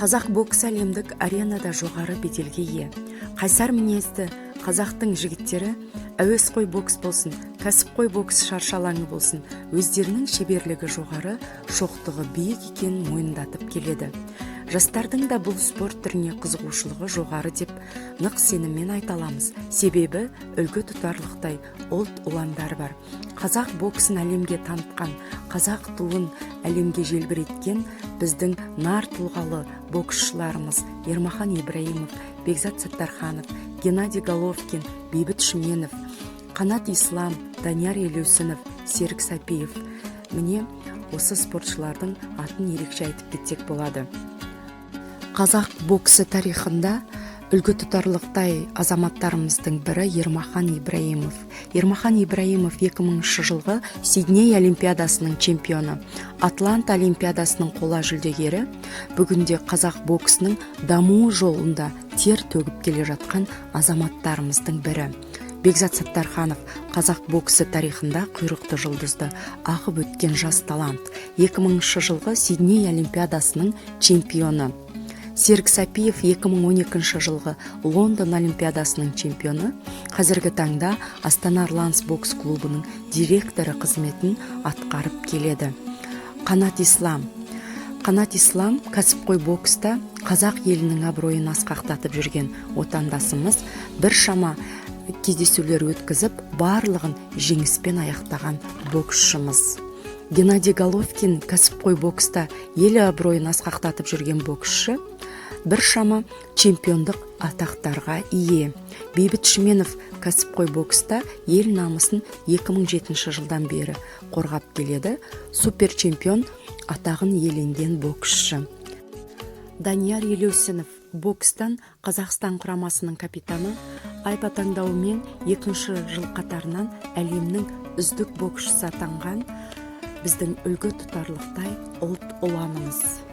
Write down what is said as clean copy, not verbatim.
Қазақ боксы әлемдік аренада жоғары беделге ие. Қайсар мінезді қазақтың жігіттері әуесқой бокс болсын, кәсіпқой бокс шаршы алаңы болсын, өздерінің шеберлігі жоғары, шоқтығы биік екенін мойындатып келеді. Жастардың да бұл спорт түріне қызығушылығы жоғары деп нық сеніммен айта аламыз. Себебі үлгі тұтарлықтай ұлт ұландары бар. Қазақ боксын әлемге танытқан, қазақ туын әлемге желбіреткен біздің нар тұлғалы боксшыларымыз Ермахан Ибраимов, Бекзат Саттарханов, Геннадий Головкин, Бейбіт Шүменов, Қанат Ислам, Данияр Елеусінов, Серік Сәпиев. Міне, осы спортшылардың атын ерекше айтып кетсек болады. Қазақ боксы тарихында үлгі тұтарлықтай азаматтарымыздың бірі Ермахан Ибраимов. Ермахан Ибраимов 2000 жылғы Сидней Олимпиадасының чемпионы, Атланта Олимпиадасының қола жүлдегері, бүгінде қазақ боксының дамуы жолында тер төгіп келе жатқан азаматтарымыздың бірі. Бекзат Саттарханов қазақ боксы тарихында құйрықты жұлдызды ағып өткен жас талант, 2000 жылғы Сидней Олимпиадасының чемпионы. Серік Сәпиев 2012 жылғы Лондон Олимпиадасының чемпионы, қазіргі таңда Астана Арланс бокс клубының директоры қызметін атқарып келеді. Қанат Ислам. Қанат Ислам кәсіпқой бокста қазақ елінің абыройын асқақтатып жүрген отандасымыз, біршама кездесулер өткізіп, барлығын жеңіспен аяқтаған боксшымыз. Геннадий Головкин кәсіпқой бокста ел абыройын асқақтатып жүрген боксшы, біршама чемпиондық атақтарға ие. Бейбіт Шүменов кәсіпқой бокста ел намысын 2007 жылдан бері қорғап келеді, суперчемпион атағын иеленген боксшы. Данияр Елеусінов бокстан Қазақстан құрамасының капитаны, AIBA таңдауымен екінші жыл қатарынан әлемнің үздік боксшысы атанған біздің үлгі тұтарлықтай ұлт ұланымыз.